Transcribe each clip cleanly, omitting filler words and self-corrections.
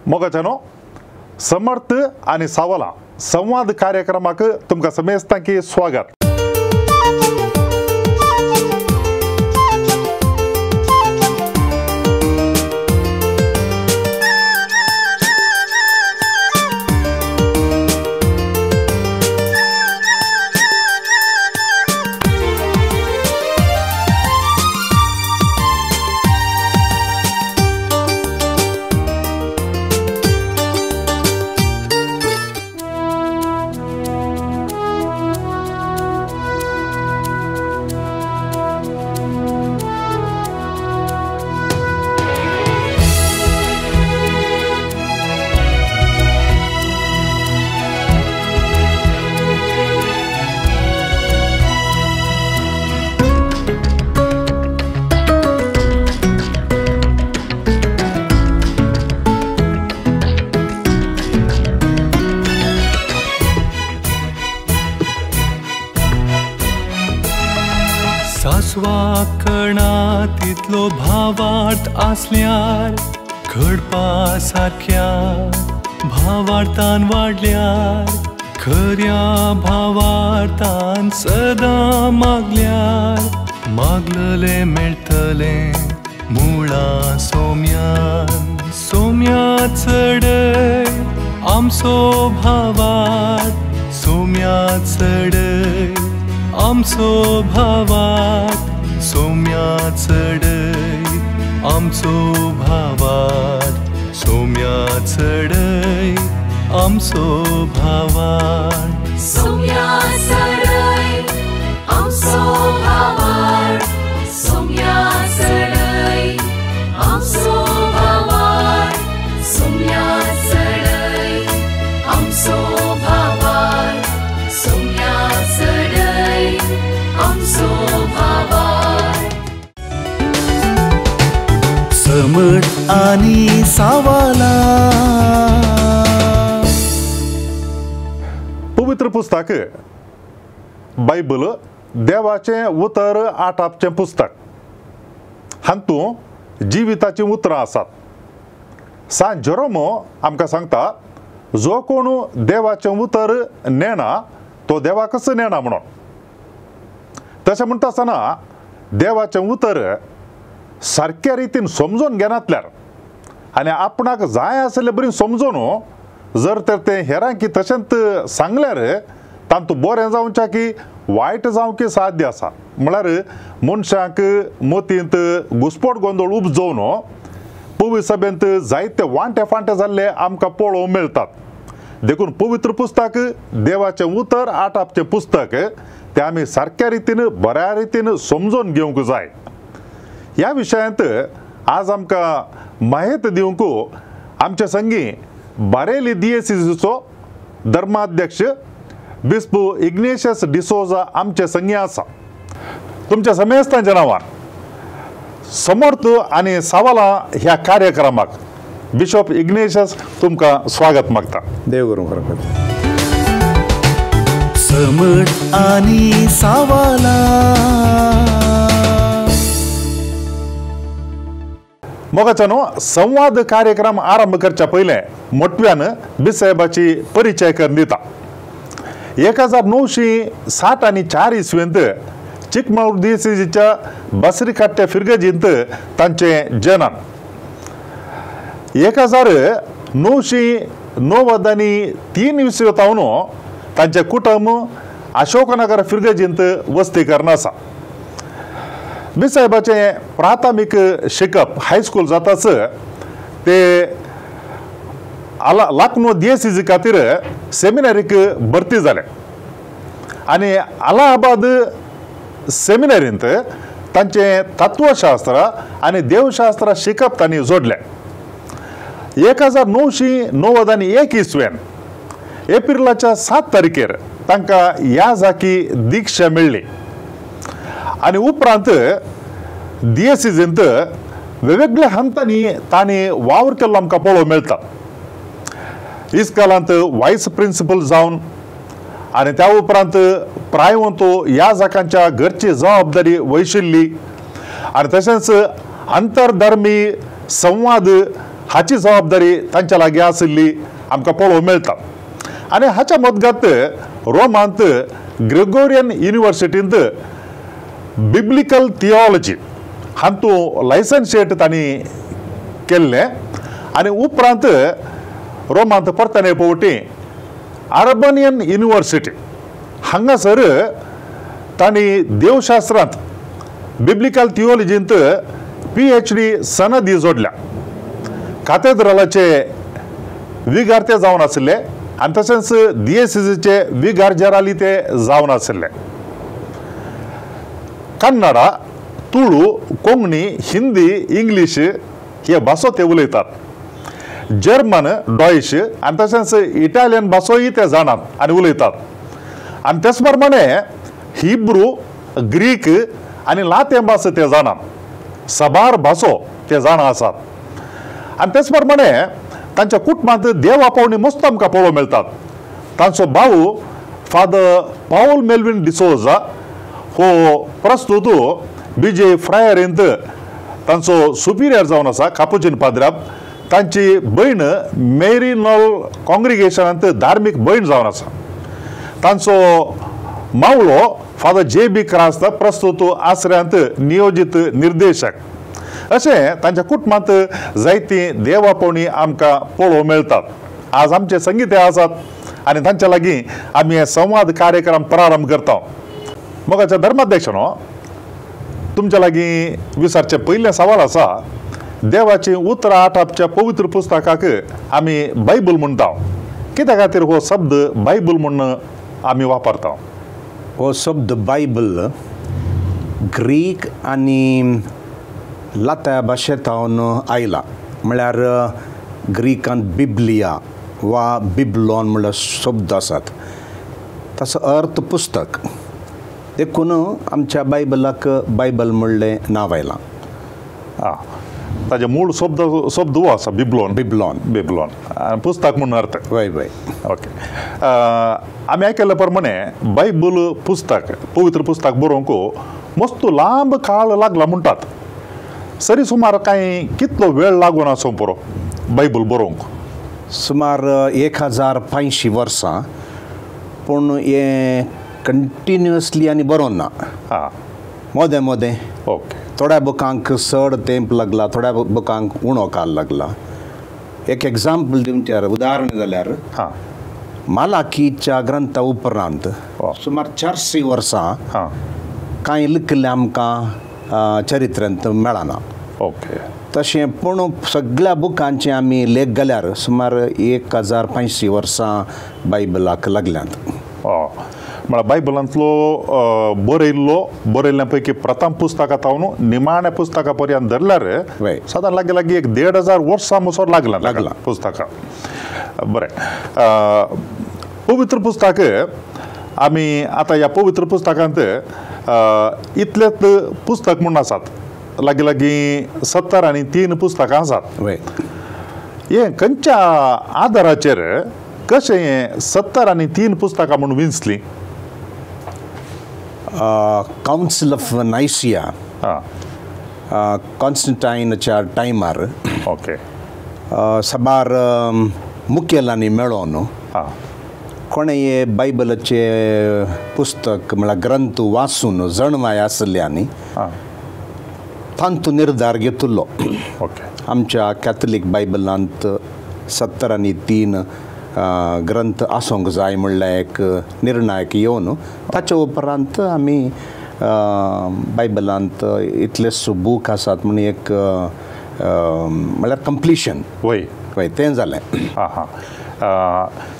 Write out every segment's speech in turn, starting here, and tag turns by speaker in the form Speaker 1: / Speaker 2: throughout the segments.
Speaker 1: मोगाच्यानो समर्थ आनी सावला संवाद कार्यक्रमाक तुमकां समेस्तांकी स्वागत।
Speaker 2: सासवाकणा तितलो भावार्थ आसल्यार घडपा सारक्या भावार्थान वाडल्यार खऱ्या भावार्थान सदां मागल्यार मागललें मेळटलें मुळां सोम्यान सोम्या चडय आमचो भावार्थ सोम्या चडय आमचो भावार्थ सोम्या चडय आमचो भावार्थ सोम्या चडय आमचो भावार्थ
Speaker 3: सोम्या चडय आमचो भावार्थ सोम्या चडय आमचो भावार्थ सोम्या चडय आमचो भावार्थ सोम्या चडय आमचो भावार्थ।
Speaker 2: समर्थ आनी सावाला
Speaker 1: पवित्र पुस्तक बायबल देवाचें उतर आटापचें पुस्तक। हातूंत जिविताचीं उतरां आसात। सांत जेरोमो आमकां सांगता जो कोण देवाचें उतर नेणा तो देवाकच नेणा म्हणून। तशें म्हणटा आसतना देवाचें उतर सारक्या रितीन समजून घेनातल्यार आनी आपणाक जाय आसले बरी समजून जर तर तें हेरांकी तशेंच सांगल्यार तांतूं बरें जावचें की वायट जावंक साध्य आसा। म्हळ्यार मनशांक मतींत घुस्पट गोंदळ उपजोवन पवित्र सभेंत जायते वांटे फांटे जाल्ले आमकां पळोवंक मेळटात। देखून पवित्र पुस्तक देवाचें उतर आटापचें पुस्तक तें आमी सारक्या रितीन बऱ्या रितीन समजून घेवंक जाय। ह्या विशयांत आज आमकां म्हायती दिवंक आमच्या संगी बारेली दियेसीचो धर्माध्यक्ष बिस्पू इग्नेशियस डिसोजा आमचे संगी आसा। तुमच्या समेस्तांच्या नांवान समर्थ आनी सावाला ह्या कार्यक्रमाक बिशप इग्नेशियस तुमकां स्वागत मागता।
Speaker 4: देव करूं खरें।
Speaker 2: समर्थ आनी सावाला
Speaker 1: मोगाच्यानो संवाद कार्यक्रम आरंभ करच्या पयलें मोटव्यान बिसाहेबाची परिचय करून दिता। 1960 आनी 4 इसवेंत चिकमळूर दियेसीच्या बसरीकाट्या फिरगजींत तांचें जनन। 1993 इसवेंत तांचें कुटुंब अशोकनगर फिरगजींत वस्ती करून आसा। बिसाहेबाचें प्राथमीक शिकप हायस्कूल जाताच ते लाखनो दियेसीजी खातीर सेमिनारीक भरती जाले आनी अलाहाबाद सेमिनारींत तांचें तत्वशास्त्र आनी देवशास्त्र शिकप तांणी जोडलें। 1991 इसवेन एप्रिलाच्या 7 तारखेर तांकां ह्या जाकी दीक्षा मेळ्ळी आनी उपरांत दियेसीजींत वेगवेगळ्या हंतांनी तांणी वावर केल्लो आमकां पळोवंक मेळटा। इस्कालांत वायस प्रिंसिपल जावन आनी त्या उपरांत प्रायवंत ह्या जाकांच्या घरची जबाबदारी वहिशिल्ली आनी तशेंच आंतरधर्मी संवाद हाची जबाबदारी तांच्या लागीं आशिल्ली आमकां पळोवंक मेळटा. आनी हाच्या मदगात रोमांत ग्रेगोरियन युनिवर्सिटींत बिब्लिकल थियोलॉजी हातूंत लायसन्शिएट तांणी केल्लें आनी उपरांत रोमांत परतने फावटी आर्बनियन युनिवर्सिटी हांगासर तांणी देवशास्त्रांत बिब्लिकल थियोलॉजींत PhD सनदी जोडल्या. कातेद्रालाचे विगार ते जावन आशिल्ले आनी तशेंच दियेसीचे विगार जेराली ते जावन आशिल्ले. कन्नडा, तुळू, कोंकणी, हिंदी, इंग्लीश हे भासो ते उलयतात. जर्मन, डॉयश आनी तशेंच इटालियन भासोय ते जाणात आनी उलयतात. आनी तेच प्रमाणे हिब्रू, ग्रीक आनी लातीन भास ते जाणात. साबार भासो ते जाणा आसात. आनी तेच प्रमाणे तांच्या कुटुंबांत देवा पावणी मस्त आमकां पळोवंक मेळटात. तांचो भाऊ फादर पावल मेल्विन डिसोजा हो प्रस्तुत बीजे फ्रायरींत तांचो सुपिरियर जावन आसा, कापुचीन पाद्राब. तांची भयण मेरी नॉल कॉंग्रिगेशनांत धार्मीक भयण जावन आसा. तांचो मावळो फादर जे बी क्रास्ता प्रस्तुत आसऱ्यांत नियोजीत निर्देशक. अशें तांच्या कुटुंबांत जायतीं देवा पावणी आमकां पळोवंक मेळटात. आज आमचे संगीत आसात आनी तांच्या लागीं आमी हे संवाद कार्यक्रम प्रारंभ करता. मोगाच्या धर्माध्यक्ष न्हू, तुमच्या लागीं विचारचें पयलें सवाल आसा, देवाची उतरां आठापच्या पवित्र पुस्तकाक आमी बायबल म्हणटा, कित्या खातीर हो शब्द बायबल म्हूण आमी वापरता?
Speaker 4: हो शब्द बायबल ग्रीक आनी लाता भाशेंत आयला. म्हळ्यार ग्रीकान बिब्लिया वा बिब्लॉन म्हणल्यार शब्द आसात, ताचो अर्थ पुस्तक. देखून आमच्या बायबलाक बायबल म्हणलें नांव आयलां.
Speaker 1: ताजे मूळ शब्द शब्द हो आसा बिब्लॉन.
Speaker 4: बिब्लॉन
Speaker 1: बिब्लॉन पुस्तक म्हणून अर्थ.
Speaker 4: वय वय.
Speaker 1: ओके. आमी आयकल्ले प्रमाणे बायबल पुस्तक पवित्र पुस्तक बरोवंक मस्त लांब काळ लागला म्हणटात. सरी सुमार कांय कितलो वेळ लागून आसूं पुरो बायबल बरोवंक?
Speaker 4: सुमार 1500 वर्सां. पूण हें कंटिन्युअसली आनी बरोवन ना, मोदें मोदें.
Speaker 1: ओके.
Speaker 4: थोड्या बुकांक चड तेंप लागला, थोड्या बुकांक उणो काल लागला. एक एग्जाम्पल दिवचें, उदाहरण जाल्यार मालाकीच्या ग्रंथा उपरांत सुमार 400 वर्सां कांय लिखिल्लें आमकां चरित्रांत मेळना.
Speaker 1: ओके.
Speaker 4: तशें पूण सगळ्या बुकांचें आमी लेख घाल्यार सुमार 1500 वर्सां बायबलाक लागल्यांत.
Speaker 1: म्हळ्यार बायबलांतलो बरयल्लो बरयल्ल्या पैकी प्रथम पुस्तकां थावन निमाण्या पुस्तका पर्यंत धरल्यार सादारण लागीं लागीं 1500 वर्सां मुसोर लागला
Speaker 4: लागला
Speaker 1: पुस्तकां. बरें, पवित्र पुस्तक आमी आतां ह्या पवित्र पुस्तकांत इतलेच पुस्तक म्हूण आसात, लागीं लागीं 73 पुस्तकां आसात. हें खंयच्या आदाराचेर कशें हें 73 पुस्तकां म्हूण विंचलीं?
Speaker 4: कावन्सिल ऑफ नायसिया, कॉन्स्टंटायनाच्या टायमार,
Speaker 1: ओके,
Speaker 4: साबार मुखेलांनी मेळोन कोणें हे बायबलाचे पुस्तक म्हळ्यार ग्रंथ वाचून जणवाय आसल्यानी तांतू निर्धार घेतिल्लो.
Speaker 1: ओके.
Speaker 4: आमच्या कॅथलीक बायबलांत 73 ग्रंथ आसूंक जाय म्हणल्यार एक निर्णायक येवन ताच्या उपरांत आमी बायबलांत इतलेच बूक आसात म्हण एक म्हळ्यार कंप्लिशन.
Speaker 1: वय
Speaker 4: वय तें जालें.
Speaker 1: हां हां.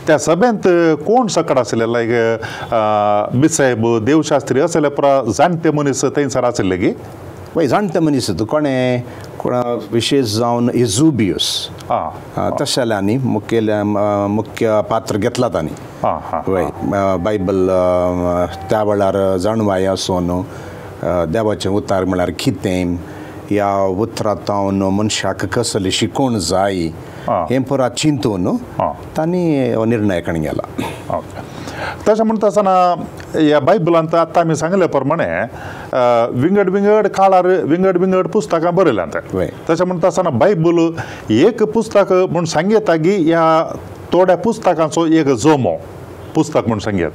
Speaker 1: त्या सभेंत कोण सकड आशिल्ले, लायक बिसाहेब, देवशास्त्री असले पुरा जाणटे मनीस थंयसर आशिल्ले की?
Speaker 4: वय, जाणटे मनीस कोणें विशेष जावन इझुबियस तशें मुखेल मुख्य पात्र घेतला तांणी. वय, बायबल त्या वेळार जाणवाय आसून देवाचें उतार म्हळ्यार कितें, ह्या उतरांत मनशाक कसली शिकोवण जाय हें पुरा चिंतून तांणी हो निर्णय करून गेला.
Speaker 1: ओके. तशें म्हणटा आसतना ह्या बायबलांत आतां आमी सांगले प्रमाणे विंगड विंगड काळार विंगड विंगड पुस्तकां बरयल्यांत. तशें म्हणटा आसतना बायबल एक पुस्तक म्हूण सांगता की ह्या थोड्या पुस्तकांचो एक जमो पुस्तक म्हूण सांगयत,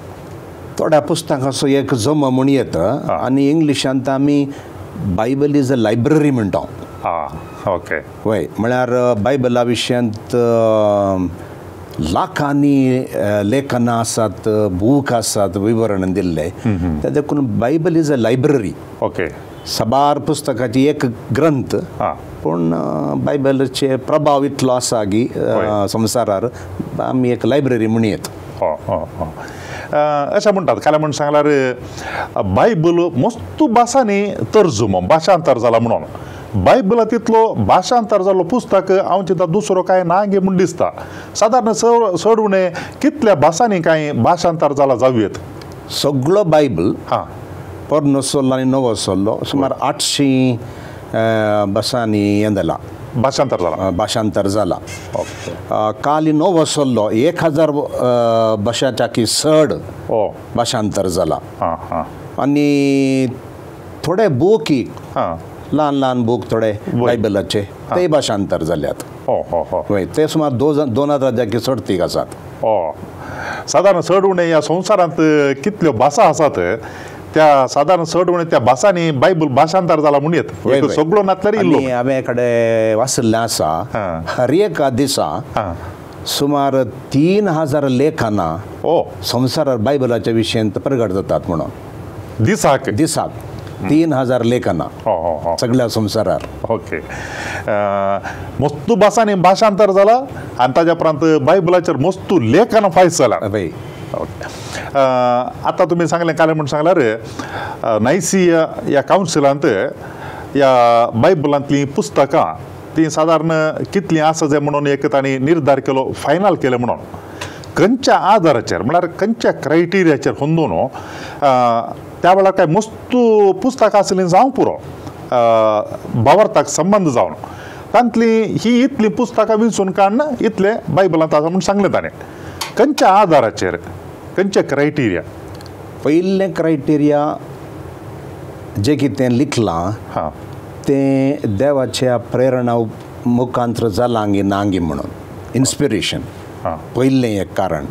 Speaker 4: थोड्या पुस्तकांचो एक जमो म्हूण येता. आनी इंग्लिशांत आमी बायबल is a library म्हणटा.
Speaker 1: आं, ओके.
Speaker 4: वय, म्हळ्यार बायबला विशयांत लाखांनी लेखनां आसात, बूक आसात, विवरण दिल्ले. देखून Bible is a library.
Speaker 1: Okay,
Speaker 4: साबार पुस्तकाची एक ग्रंथ, पूण बायबलाचे प्रभाव इतलो आसा की संवसारार आमी एक लायब्ररी म्हूण येत.
Speaker 1: अशें म्हणटात काल म्हूण सांगल्यार बायबल मस्तू भासांनी तर्जुमो भाशांतर जाला म्हणून. बायबला तितलो भाशांतर जाल्लो पुस्तक हांव चिंता दुसरो कांय ना गे म्हूण दिसता. सादारण चड उणें कितल्या भासांनी कांय भाशांतर जाला जावं येत?
Speaker 4: सगळो बायबल
Speaker 1: हां,
Speaker 4: पोरनो सोल्लो आनी नवो सोल्लो सुमार 800 भासांनी हें जाला,
Speaker 1: भाशांतर जाला,
Speaker 4: भाशांतर जाला. काल नवो सोल्लो 1000 भाशाच्या की चड भाशांतर जाला. आनी थोडे बुकी, ल्हान ल्हान बूक थोडे बायबलाचे ते भाशांतर जाल्यात. वय, ते सुमार 2000 की चड तीग आसात.
Speaker 1: सादारण चड उणें ह्या संवसारांत कितल्यो भाशा आसात त्या सादारण चड उणें त्या भासांनी बायबल भाशांतर जाला म्हूण येत. सगळो नासल्यार इल्लो.
Speaker 4: हांवें कडेन वाचिल्लें आसा, हर एका दिसा सुमार 3000 लेखनां संवसारार बायबलाच्या विशयांत प्रगट जातात म्हणून.
Speaker 1: दिसाक?
Speaker 4: दिसाक 3000 लेखनां सगळ्या संवसारार.
Speaker 1: ओके, मस्तू भासांनी भाशांतर जाला आनी ताज्या उपरांत बायबलाचेर मस्तू लेखनां फायस जाला. ओके, आतां तुमी सांगलें काल म्हूण सांगल्यार नायसिया ह्या कावन्सिलांत ह्या बायबलांतलीं पुस्तकां तीं सादारण कितलीं आसा जाय म्हणून एक तांणी निर्धार केलो, फायनल केलें म्हणून. खंयच्या आदाराचेर म्हळ्यार खंयच्या क्रायटेरियाचेर होंदून त्या वेळार काय मस्तू पुस्तकां आसलीं जावं पुरो भावार्थाक संबंद जावन तांतलीं ही इतलीं पुस्तकां विंचून काडून इतलें बायबलांत आसा म्हूण सांगलें ताणें. खंयच्या आदाराचेर, खंयचे क्रायटेरिया?
Speaker 4: पयलें क्रायटेरिया जें कितें लिखलां तें देवाच्या प्रेरणा मुखांत्र जालां गी ना गी म्हणून, इन्स्पिरेशन पयलें एक कारण.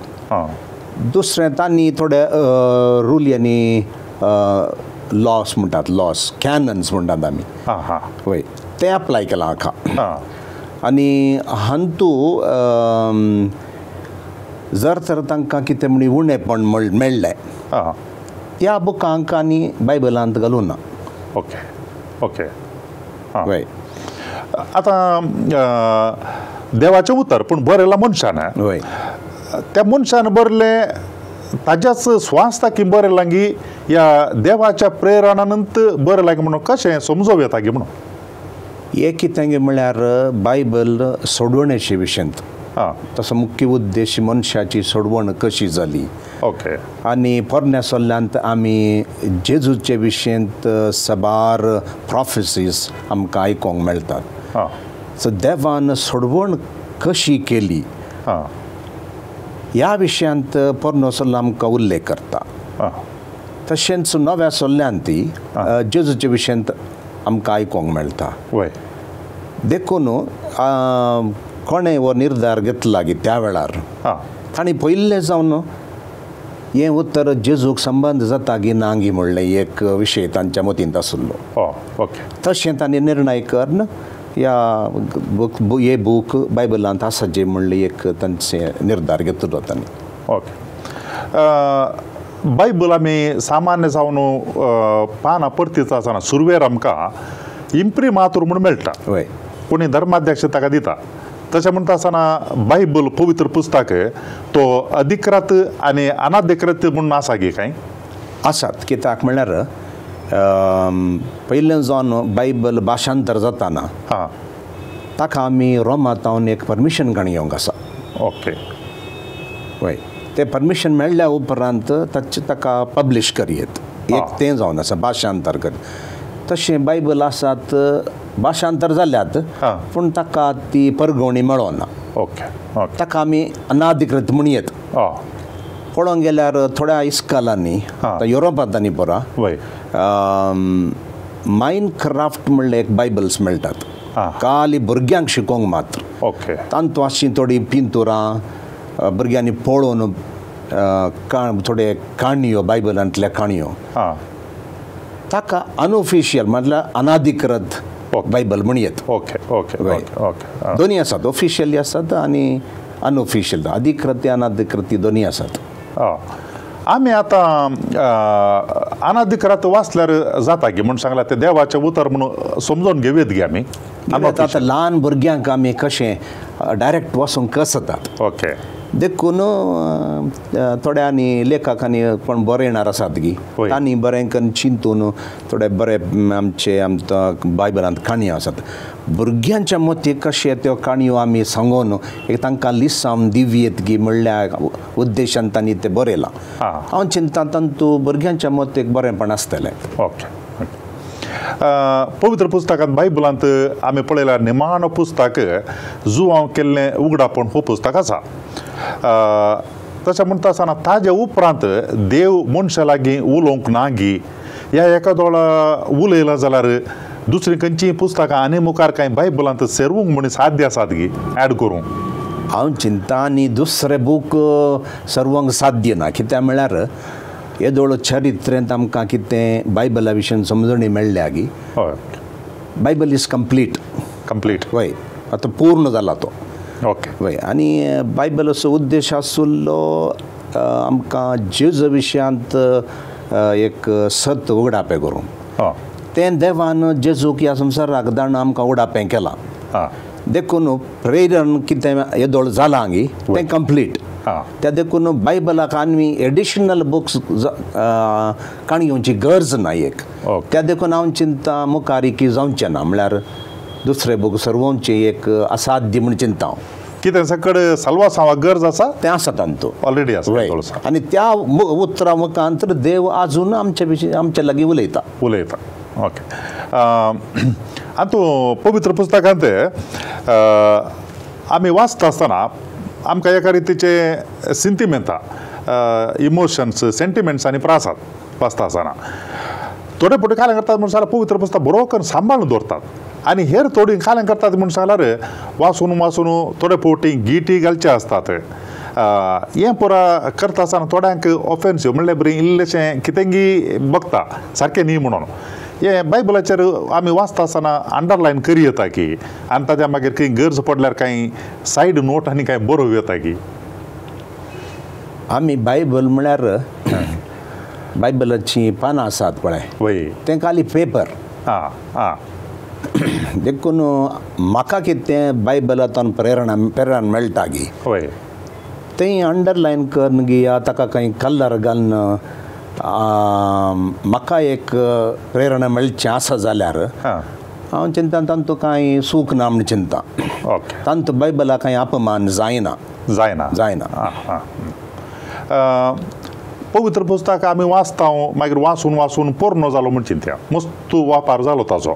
Speaker 4: दुसरें तांणी थोडे रूल आनी लॉस म्हणटात, लॉस कॅनन्स म्हणटात आमी, वय, तें अप्लाय केलां हाका. आनी हांतू जर तर तांकां कितें म्हण उणेपण मेळ्ळें त्या बुकांक आनी बायबलांत घालूं ना.
Speaker 1: Okay, okay.
Speaker 4: वय,
Speaker 1: आतां देवाचें उतर पूण बरयलां मनशान.
Speaker 4: वय,
Speaker 1: त्या मनशान बरयलें ताज्याच स्वास ताकी बरयलां गी ह्या देवाच्या प्रेरणानंत बरयलां गी म्हणून कशें समजोवं येता गी म्हणून?
Speaker 4: एक कितें म्हळ्यार बायबल सोडवणेचे विशयांत तसो मुख्य उद्देश मनशाची सोडवण कशी जाली.
Speaker 1: ओके,
Speaker 4: आनी पोरण्या सोल्ल्यांत आमी जेजूचे विशयांत साबार प्रॉफेसीज आमकां आयकोंक मेळटात. सो देवान सोडवण कशी केली ह्या विशयांत पोरनो सोल्लो आमकां उल्लेख करता. तशेंच नव्या सोल्ल्यांत जेजूच्या विशयांत आमकां आयकोंक मेळटा. देखून कोणें हो निर्धार घेतला की त्या वेळार तांणी पयिल्लें जावन हें उत्तर जेजूक संबंद जाता की ना गी म्हणलें एक विशय तांच्या मतींत आशिल्लो.
Speaker 1: ओके,
Speaker 4: तशें तांणी निर्णय करून ह्या बूक हे बूक बायबलांत आसा जे म्हणलें एक तांचे निर्धार घेतलो तांणी.
Speaker 1: ओके, बायबल आमी सामान्य जावन पानां परतीच आसना सुरवेर आमकां इम्प्रिमातूर म्हूण मेळटा.
Speaker 4: वय,
Speaker 1: कोणी धर्माध्यक्ष ताका दिता. तशें म्हणटा आसतना बायबल पवित्र पुस्तक तो अधिकृत आनी अनाधिकृत म्हूण आसा गी कांय?
Speaker 4: आसात. कित्याक म्हणल्यार पयलें जावन बायबल भाशांतर जाताना ताका आमी रोमांत एक परमिशन काडून घेवंक आसा.
Speaker 1: ओके,
Speaker 4: वय, तें परमिशन मेळ्ळ्या उपरांत ताचे ताका पब्लिश करयेत एक तें जावन आसा भाशांतर कर. तशें बायबल आसात भाशांतर जाल्यात पूण ताका ती परगवणी मेळना.
Speaker 1: ओके,
Speaker 4: ताका आमी अनाधिकृत म्हणयेत. पळोवंक गेल्यार थोड्या इस्कालांनी आतां युरोपांत परा मायन क्राफ्ट म्हणले एक बायबल्स मेळटात खाली भुरग्यांक शिकोवंक मात्र.
Speaker 1: ओके.
Speaker 4: तांतू आसची थोडीं पिंतुरां भुरग्यांनी पळोवन थोडे काणयो बायबलांतल्या काणयो ताका अनऑफिशियल म्हटल्यार अनाधिकृत बायबल म्हणयेत.
Speaker 1: Okay okay okay.
Speaker 4: दोनी आसात, ऑफिशियली आसात आनी अनऑफिशियल, अधिकृत अनाधिकृत दोनी आसात.
Speaker 1: आमी आतां अनाधिकृत वाचल्यार जाता की म्हूण सांगलां तें देवाचें उतर म्हणून समजून घेवयेत गे आमी.
Speaker 4: आतां ल्हान भुरग्यांक आमी कशें डायरेक्ट वचूंक कसतात.
Speaker 1: ओके.
Speaker 4: देखून थोड्यांनी लेखकांनी कोण बरयणार आसात गी तांणी बरें करून चिंतून थोडे बरे आमचे आमकां बायबलांत काणयो आसात भुरग्यांच्या मतीक कशें त्यो काणयो आमी सांगून एक तांकां लिसांव दिवयेत गी म्हणल्या उद्देशान तांणी तें बरयलां. हांव चिंता तांतू भुरग्यांच्या मतीक बरेंपण आसतलें.
Speaker 1: ओके. पवित्र पुस्तकांत बायबलांत आमी पळयल्यार निमाणो पुस्तक जुवांव केल्लें उगडापण हो पुस्तक आसा. तशें म्हणटा आसतना ताजे उपरांत देव मनशा लागीं उलोवंक ना गी ह्या एकादोळा उलयला जाल्यार दुसरीं खंयचीं पुस्तकां आनी मुखार कांय बायबलांत सेरवूंक म्हूण साध्य आसात गी एड करूंक?
Speaker 4: हांव चिंता आनी दुसरे बूक सर्वंक साध्य ना. कित्याक म्हळ्यार येदोळ चरित्रेंत आमकां कितें बायबला विशीं समजणी मेळ्ळ्या गी.
Speaker 1: हय.
Speaker 4: Bible is complete.
Speaker 1: Complete.
Speaker 4: वय आतां पूर्ण जाला तो.
Speaker 1: ओके.
Speaker 4: वय आनी बायबलाचो उद्देश आशिल्लो आमकां जेजू विशयांत एक सत उगडापें करूंक. तें देवान जेजूक ह्या संवसाराक धाडून आमकां उगडापें केलां. देखून प्रेरण कितें येदोळ जालां गी तें कंप्लीट. त्या देखून बायबलाक आनी एडिशनल बुक्स काणी घेवची गरज ना एक. त्या देखून हांव चिंता मुखार की जावचें ना म्हळ्यार दुसरे बूक सर्वोंचे एक असाध्य म्हूण चिंता हांव.
Speaker 1: कितें सकड साल्वासांवा गरज आसा
Speaker 4: तें आसा तांतू
Speaker 1: ऑलरेडी आसा.
Speaker 4: आनी त्या उतरां मुखांतर देव आजून आमचे विशीं आमचे लागीं उलयता
Speaker 1: उलयता. ओके. आतां पवित्र पुस्तकांत आमी वाचता आसतना आमकां एका रितीचे सिंतिमेंता इमोशन्स सेंटिमेंट्स आनी प्रासाद वाचता आसतना थोडे फावटी कालें करतात म्हूण जाल्यार पवित्र पुस्तक बरो करून सांबाळून दवरतात आनी हेर थोडीं कालें करतात म्हूण जाल्यार वाचून वाचून थोडे फावटी गिटी घालचे आसतात. हें पुरा करता आसतना थोड्यांक ऑफेन्सीव म्हणल्यार बरी इल्लेशें कितेंगी बघता सारकें न्ही म्हणून हें बायबलाचेर आमी वाचता आसतना अंडरलायन करी येता की आनी ताज्या मागीर खंय गरज पडल्यार कांय सायड नोट आनी कांय बरोवं येता की.
Speaker 4: आमी बायबल म्हळ्यार बायबलाचीं पानां आसात पळय
Speaker 1: वय
Speaker 4: तें खाली पेपर.
Speaker 1: आं आं.
Speaker 4: देखून म्हाका कितें बायबलांतल्यान प्रेरणा प्रेरणा मेळटा गी
Speaker 1: वय
Speaker 4: तें अंडरलायन करून गी या ताका कांय कलर घालून म्हाका एक प्रेरणा मेळचें आसा जाल्यार हांव चिंता तांतू कांय सूख ना म्हूण चिंता.
Speaker 1: ओके.
Speaker 4: तांतू बायबला कांय अपमान जायना
Speaker 1: जायना
Speaker 4: जायना.
Speaker 1: पवित्र पुस्तक आमी वाचता मागीर वाचून वाचून पोरणो जालो म्हूण चिंत्या मस्त वापर जालो ताजो.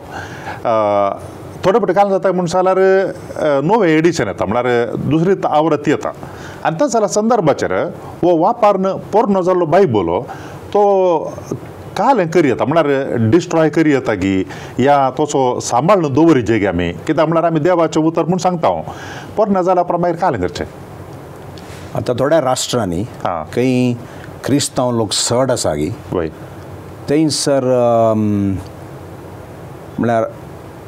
Speaker 1: थोडे फावटी काल जाता म्हूण जाल्यार नवें एडिशन येता म्हळ्यार दुसरी आवृत्ती येता आनी तशें जाल्यार संदर्भाचेर हो वापर पोरणो जाल्लो बायबल तो काल करी येता म्हळ्यार डिस्ट्रॉय करी येता की या तसो सांबाळून दवरिजे गी आमी कित्याक म्हळ्यार आमी देवाचें उतर म्हूण सांगता हांव पोरणें जाल्या उपरांत मागीर काल करचें.
Speaker 4: आतां थोड्या राष्ट्रांनी खंय क्रिस्तांव लोक चड आसा गी
Speaker 1: वय
Speaker 4: थंयसर म्हळ्यार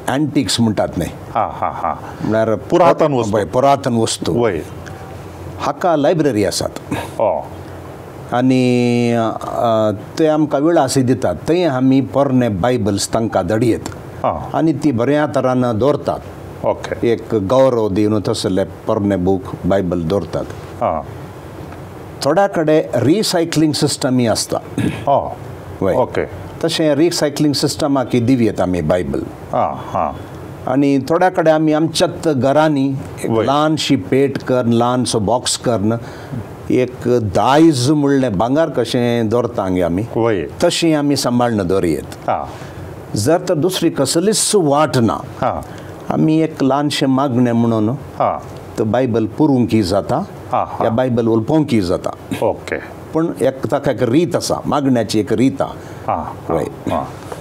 Speaker 4: एंटिक्स म्हणटात न्ही.
Speaker 1: हां हां हां.
Speaker 4: म्हळ्यार
Speaker 1: पुरातन वस्तू
Speaker 4: पुरातन वस्तू
Speaker 1: वय
Speaker 4: हाका लायब्ररी आसात आनी ते आमकां विळास दितात थंय आमी पोरणे बायबल्स तांकां धाडयेत आनी ती बऱ्या तरान दवरतात.
Speaker 1: ओके.
Speaker 4: एक गौरव दिवन तसले पोरणे बूक बायबल दवरतात. थोड्या कडेन रिसायकलींग सिस्टमय आसता.
Speaker 1: वय. ओके.
Speaker 4: तशें रिसायकलींग सिस्टमाक दिवयेत आमी बायबल. आनी थोड्या कडेन आमी आमच्याच घरांनी एक ल्हानशी पेट करून ल्हानसो बॉक्स करून एक दायज म्हणलें भांगर कशें दवरता गे आमी तशें आमी सांबाळून दवरयेत. जर तर दुसरी कसलीच वाट ना आमी एक ल्हानशें मागणें म्हणून तो बायबल पुरूंकी जाता या बायबल उलपोवंकी जाता.
Speaker 1: ओके.
Speaker 4: पूण एक ताका एक रीत आसा, मागण्याची एक रीत आहा.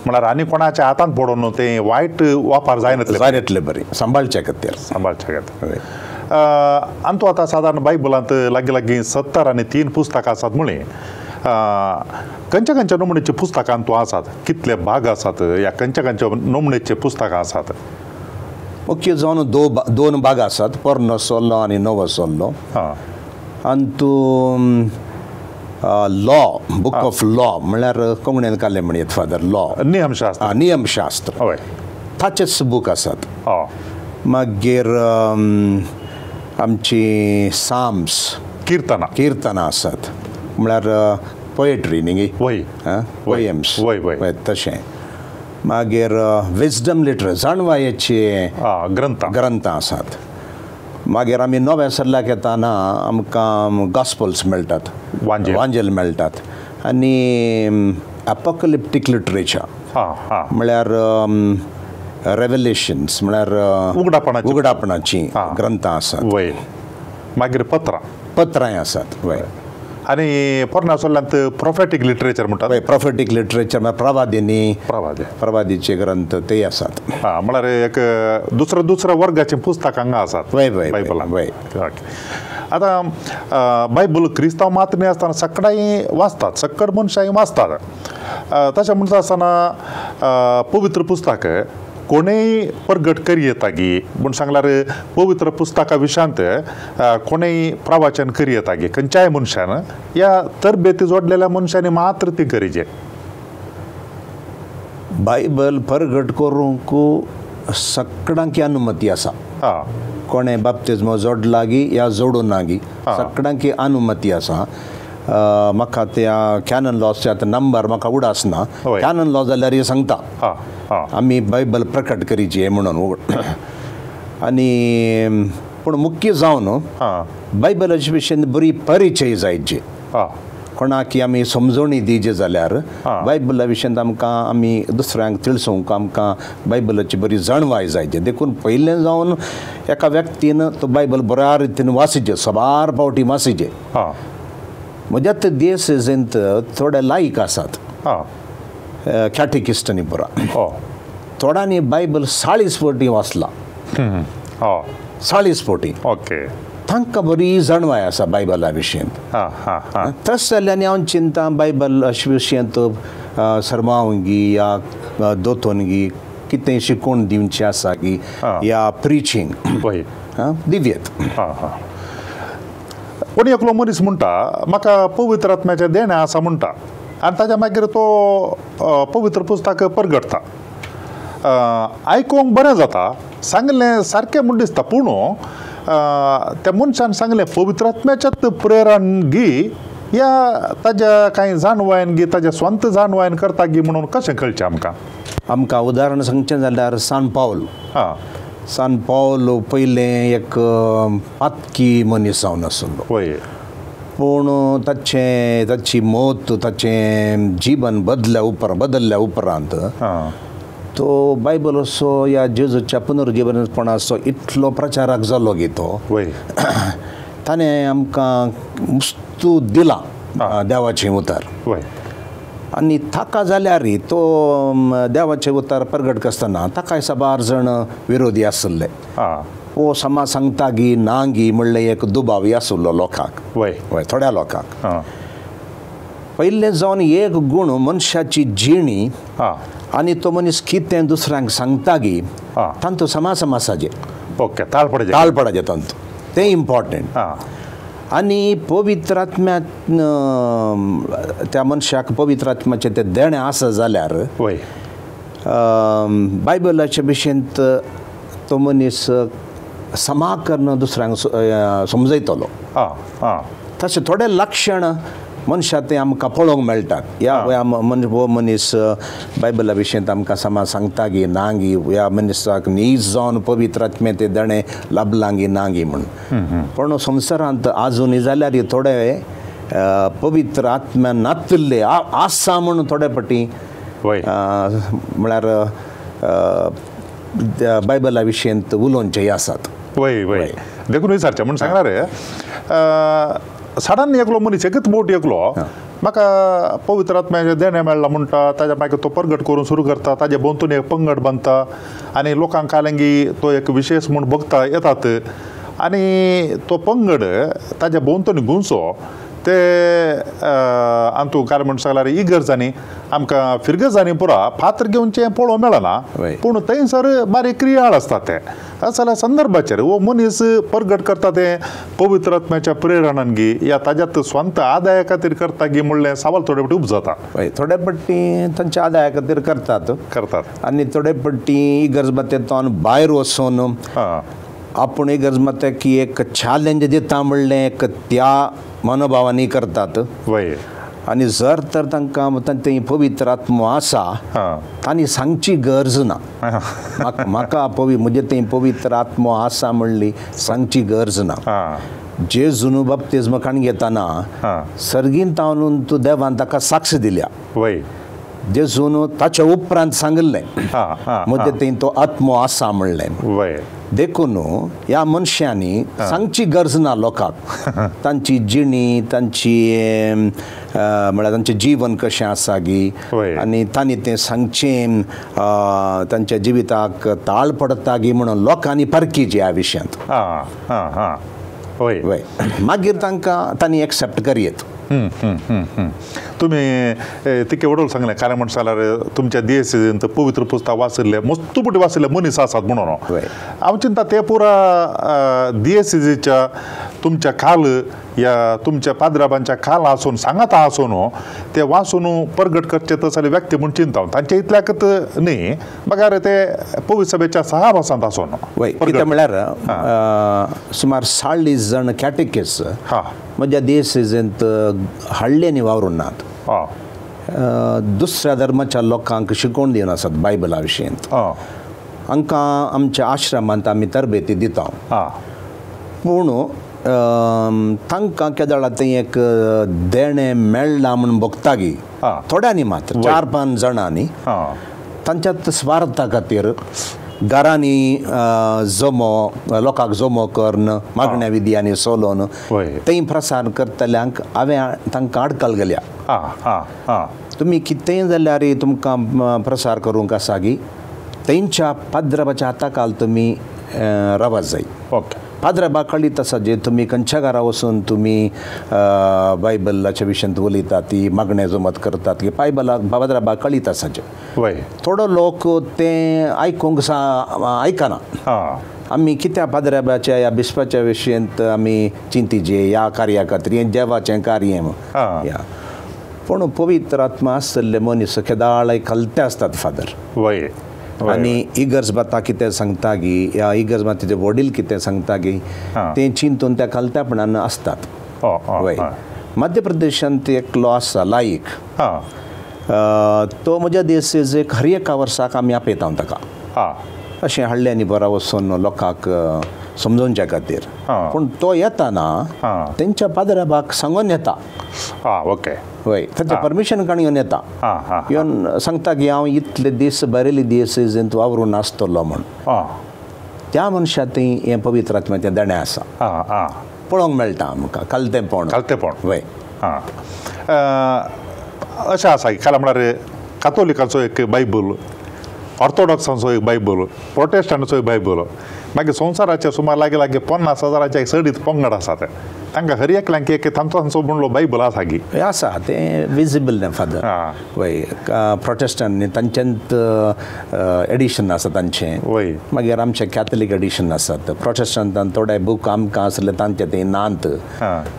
Speaker 1: म्हळ्यार आनी कोणाच्या हातांत पडून तें वायट वापर जायनातले,
Speaker 4: जायनातले बरें सांबाळचे खातीर,
Speaker 1: सांबाळचे खातीर. आनी तो आतां सादारण बायबलांत लागीं लागीं 73 पुस्तकां आसात म्हळीं, खंयच्या खंयच्या नमूनेची पुस्तकां तूं आसात, कितले भाग आसात, या खंयच्या खंयच्या नमूनेची पुस्तकां आसात?
Speaker 4: मुख्य जावन दोन भाग आसात, पोरणो सल्लो आनी नवो सल्लो. आनी तूं लॉ, बुक ऑफ लॉ म्हळ्यार कोंकणीन कालें म्हणयत फादर, लॉ,
Speaker 1: नियमशास्त्र,
Speaker 4: नियमशास्त्र,
Speaker 1: हय,
Speaker 4: ताचेच बूक आसात. मागीर आमची साम्स,
Speaker 1: किर्तनां,
Speaker 4: किर्तनां आसात, म्हळ्यार पोएट्री न्ही,
Speaker 1: वय,
Speaker 4: पोएम्स,
Speaker 1: वय वय
Speaker 4: तशें. मागीर विजडम लिटरेचर, जाणवायेचे
Speaker 1: ग्रंथां,
Speaker 4: ग्रंथां आसात. मागीर आमी नव्या सल्ल्याक येताना आमकां गॉस्पल्स मेळटात, वांजेल मेळटात, आनी एपोकलिप्टीक लिटरेचर म्हळ्यार रेवलेशन्स, म्हळ्यार उगडापणाची ग्रंथां आसात.
Speaker 1: वय. मागीर पत्रां,
Speaker 4: पत्रांय आसात. वय.
Speaker 1: आनी पोरण्या सल्ल्यांत प्रोफेटीक लिटरेचर म्हणटात,
Speaker 4: प्रोफेटीक लिटरेचर म्हळ्यार प्रवादींनी, प्रवादीचे ग्रंथ ते आसात.
Speaker 1: हां, म्हळ्यार एक दुसऱ्या दुसऱ्या वर्गाचीं पुस्तकां हांगा आसात.
Speaker 4: वय वय
Speaker 1: बायबलान.
Speaker 4: वय.
Speaker 1: आतां बायबल क्रिस्तांव मात्र न्ही आसतना सगळ्यांय वाचतात, सक्कड मनशांय वाचतात. तशें म्हणटा आसतना पवित्र पुस्तक कोणेय प्रगट करी गी म्हूण सांगल्यार पवित्र पुस्तका विशयांत कोणेय प्रवाचन करी गी खंयच्याय मनशान या तरबेती जोडलेल्या मनशांनी मात्र ती करीचे.
Speaker 4: बायबल प्रगट करूंक सगळ्यांकी अनुमती आसा. कोणें बाप्तिज्मो जोडला गी या जोडूं ना गी, सगळ्यांकी अनुमती आसा. म्हाका त्या कॅनन लॉसचे आतां नंबर म्हाका उडास ना, कॅनन लॉ जाल्यार सांगता आमी बायबल प्रकट करीचे म्हणून. आनी पूण मुख्य जावन बायबलाचे विशयन बरी परिचय जायची, कोणाकी आमी समजवणी दिवची जाल्यार बायबला विशयन आमकां आमी दुसऱ्यांक तिळसोवंक आमकां बायबलाची बरी जाणवाय जायची. देखून पयलें जावन एका व्यक्तीन तो बायबल बऱ्या रितीन वाचिचें, साबार फावटी वाचिचें. म्हज्या ते देसेंत थोडे लायक आसात कॅटेकिस्टांनी पुरा, थोड्यांनी बायबल 40 फावटी वाचला, 40 फावटी.
Speaker 1: ओके,
Speaker 4: तांकां बरी जाणवाय आसा बायबला विशयंत. तशें जाल्यार हांव चिंता बायबल अशे विशयंत सरमावंगी या दोतोनगी कितें शिकोवन दिवचें आसा की या प्रिचींग दिवयेत.
Speaker 1: कोणी एकलो मनीस म्हणटा म्हाका पवित्र आत्म्याचें देणें आसा म्हणटा, आनी ताच्या मागीर तो पवित्र पुस्तक परगटता. आयकूंक बरें जाता, सांगलें सारकें म्हूण दिसता, पूण त्या मनशान सांगलें पवित्र आत्म्याच्याच प्रेरण गी या ताज्या कांय जाणवायन गी ताज्या स्वंत जाणवायन करता गी म्हणून कशें कळचें आमकां?
Speaker 4: आमकां उदाहरण सांगचें जाल्यार सान पावल,
Speaker 1: हां,
Speaker 4: सान पावल पयलें एक पातकी मनीस जावन आसलो,
Speaker 1: वय,
Speaker 4: पूण ताचें ताची मत ताचें जीवन बदलल्या उपरांत तो बायबल असो ह्या जेजूच्या पुनर्जीवनपणाचो इतलो प्रचाराक जालो गी तो ताणें आमकां मुस्तू दिलां देवाचें उतर. आनी ताका जाल्यार तो देवाचें उतर प्रगट करतना ताकाय साबार जाण विरोधी आसले, ओ समा सांगता गी ना गी म्हणलें एक दुबावी आसलो लोकांक, वय, थोड्या लोकांक. पयलें जावन एक गूण मनशाची जिणी आनी तो मनीस कितें दुसऱ्यांक सांगता गी तांतू समा समासाचें,
Speaker 1: ओके, ताळ
Speaker 4: पडाचें तांतू, तें इम्पॉर्टंट. आनी पवित्र आत्म्या त्या मनशाक पवित्र आत्म्याचें तें देणें आसा जाल्यार बायबलाच्या विशयंत तो मनीस समा करून दुसऱ्यांक समजयतलो. तशें थोडे लक्षण मनशा तें आमकां पळोवंक मेळटात. ह्या हो मनीस बायबला विशयंत आमकां समा सांगता गी ना गी, ह्या मनशाक नीज जावन पवित्र आत्मे तें देणें लाभलां गी ना गी म्हूण. पूण संवसारांत आजुनूय जाल्यार थोडे पवित्र आत्म्या नातिल्ले आसा म्हूण थोडे फावटी म्हळ्यार बायबला विशयंत उलोवचेय आसात.
Speaker 1: वय वय, देखून विचारचें म्हूण सांगणार सडन एकलो मनीस एकच मोट एकलो म्हाका पवित्र आत्म्याचें देणें मेळ्ळां म्हणटा, ताज्या मागीर तो परगट करून सुरू करता, ताजे भोंवतणी एक पंगड बांदता आनी लोकांक कालंगी तो एक विशेश म्हूण भोगता येतात आनी तो पंगड ताज्या भोंवतणी गुंसो ते अंतू काय म्हण सांगल्यार इगर्जांनी आमकां फिरगजांनी पुरा फातर घेवचें पळोवंक मेळना, पूण थंयसर बारीक क्रियाळ आसता ते जाल्यार संदर्भाचेर हो मनीस परगट करता ते पवित्र आत्म्याच्या प्रेरणान गी या ताज्यात स्वंत आदाया खातीर करता गी म्हणलें सवाल थोडे पट्टी उपजाता.
Speaker 4: थोडे पट्टी तांच्या आदाया खातीर करतात
Speaker 1: करतात
Speaker 4: आनी थोडे पट्टी इगर्ज मातेंतल्यान भायर वचून आपूण इगर्ज मात्याक की एक चॅलेंज दिता म्हणलें एक त्या मनोभावांनी करतात. आनी जर तर तांकां तांचे पवित्र आत्मो आसा तांणी सांगची गरज ना, म्हाका म्हजे थंय पवित्र आत्मो आसा म्हणली सांगची गरज ना. जेजून बाप्तिज्म काण घेतना सर्गीन तावनून तूं देवान ताका साक्ष दिल्या, जेजून ताच्या उपरांत सांगिल्लें म्हजे थंय तो आत्मो आसा म्हणलें. देखून ह्या मनशांनी सांगची गरज ना लोकांक, तांची जिणी तांची म्हळ्यार तांचें जीवन कशें आसा गी आनी तांणी तें सांगचें तांच्या जिविताक ताळ पडटा गी म्हणून लोकांनी परकीची ह्या विशयांत. वय मागीर तांकां तांणी एक्सेप्ट करयेत.
Speaker 1: तुमी तिके वडोल सांगलें कारण म्हण सांगल्यार तुमच्या दियेसींत पवित्र पुस्तक वाचिल्ले मस्त पुटी वाचिल्ले मनीस आसात म्हणून हांव चिंता ते पुरा दियेसीच्या तुमच्या खाल या तुमच्या पाद्राबांच्या खाल आसून सांगाता आसून ते वाचून परगट करचे तसले व्यक्ती म्हूण चिंता तांच्या इतल्याकच न्ही बगार ते पवित्र सभेच्या सहावासांत आसून.
Speaker 4: कितें म्हळ्यार सुमार 40 जाण कॅटेकीस म्हज्या दियेसींत हाडले वावरून नात, दुसऱ्या धर्माच्या लोकांक शिकोवन दिवन आसात बायबला विशयंत. हांकां आमच्या आश्रमांत आमी तरबेती दिता, पूण तांकां केदळा थंय एक देणें मेळ्ळां म्हूण भोगता गी थोड्यांनी मात्र 4-5 जाणांनी तांच्यात स्वार्था खातीर घरांनी जमो लोकांक जमो करून मागण्या विधी सोलोवन थंय प्रसार करतल्यांक हांवें तांकां आडकल गेल्या. तुमी कितेंय जाल्यार तुमकां प्रसार करूंक आसा गी तेंच्या पाद्रबाच्या हाताखाल तुमी रावत जाय.
Speaker 1: ओके
Speaker 4: पाद्रबा कळीत आसा जे तुमी खंयच्या घरा वचून तुमी बायबलाच्या विशयांत उलयतात ती मागणें जमत करतात की बायबलाक पाद्रबा कळीत आसा जे थोडो लोक ते आयकूंक सा आयकना. आमी कित्या पाद्रबाच्या ह्या बिस्पाच्या विशयांत आमी चिंतिजे ह्या कार्या खातीर हें देवाचें कार्य ह्या, पूण पवित्र आत्मा आसले मनीस केदाळाय कलते आसतात फादर.
Speaker 1: वय
Speaker 4: आनी इगर्ज बाता कितें सांगता गी ह्या इगर्ज मातेचे वडील कितें सांगता गी तें चिंतून त्या कलत्यापणान आसतात. वय मध्य प्रदेशांत एकलो आसा लायक, तो म्हज्या देश हर एका वर्साक आमी आपयता ताका अशें हाडलें आनी बरो वचून लोकांक समजोवच्या खातीर. पूण तो येताना तेंच्या पाद्रबाक सांगून येता.
Speaker 1: ओके
Speaker 4: वय तांचें परमिशन काण येवन येता, येवन सांगता की हांव इतले दीस बरेले दीस वावरून आसतलो म्हूण. त्या मनशा थंय हें पवित्र आत्म्याचें देणें आसा पळोवंक मेळटा आमकां कलतेंपण
Speaker 1: कलतेंपण.
Speaker 4: वय
Speaker 1: अशें आसा की काल म्हळ्यार कातोलिकांचो एक बायबल, ऑर्थोडॉक्सांचो एक बायबल, प्रोटेस्टंटाचो एक बायबल, मागीर संवसाराचे सुमार लागीं लागीं 50,000 चडीत पंगड आसात तांकां हर एकल्यांक एक तांचो तांचो म्हणलो बायबल आसा गी
Speaker 4: आसा तें विजिबल न्ही फादर. वय प्रोटेस्टंट तांच्यांत एडिशन आसा तांचें,
Speaker 1: वय
Speaker 4: मागीर आमचें कॅथलीक एडिशन आसात. प्रोटेस्टंटान थोडे बूक आमकां आसले तांचे ते नात,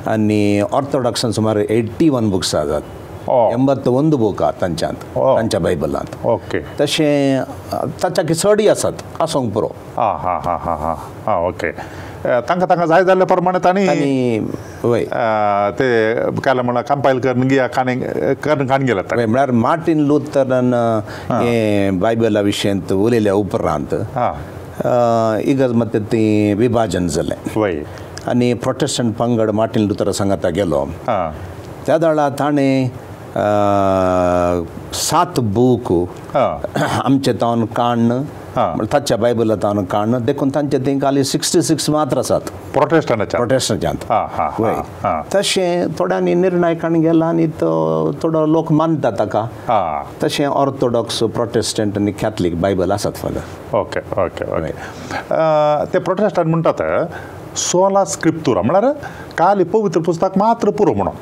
Speaker 4: आनी ऑर्थोडॉक्सान सुमार 81 बुक्स आसात, 81 बूक आहा तांच्यांत तांच्या बायबलांत.
Speaker 1: ओके
Speaker 4: तशें ताच्या चडय आसात आसूंक पुरो.
Speaker 1: आं हां हां हां हां ओके तांकां तांकां जाय जाल्ल्या प्रमाणे तांणी
Speaker 4: वय
Speaker 1: ते काय म्हणल्यार कंपायल करून गिया काणी करून काण गेले.
Speaker 4: म्हळ्यार मार्टीन लुथरान हें बायबला विशयांत उलयल्या उपरांत इगर्ज मात ती विभाजन जालें.
Speaker 1: वय
Speaker 4: आनी प्रोटेस्टंट पंगड मार्टीन लुथरा सांगाता गेलो. त्या वेळार ताणें 7 बूक आमचे तावन काण्ण ताच्या बायबलांत काण देखून तांचे थंय खाली 66 मात्र आसात प्रोटेस्टंटांत. वय तशें थोड्यांनी निर्णय काण गेला आनी तो थोडो लोक मानता ताका. तशें ऑर्थोडॉक्स, प्रोटेस्टंट आनी कॅथलीक बायबल आसात father.
Speaker 1: Okay okay okay. ते प्रोटेस्टंट म्हणटात सोला स्क्रिप्तुरा म्हळ्यार खाली पवित्र पुस्तक मात्र पुरो म्हणून.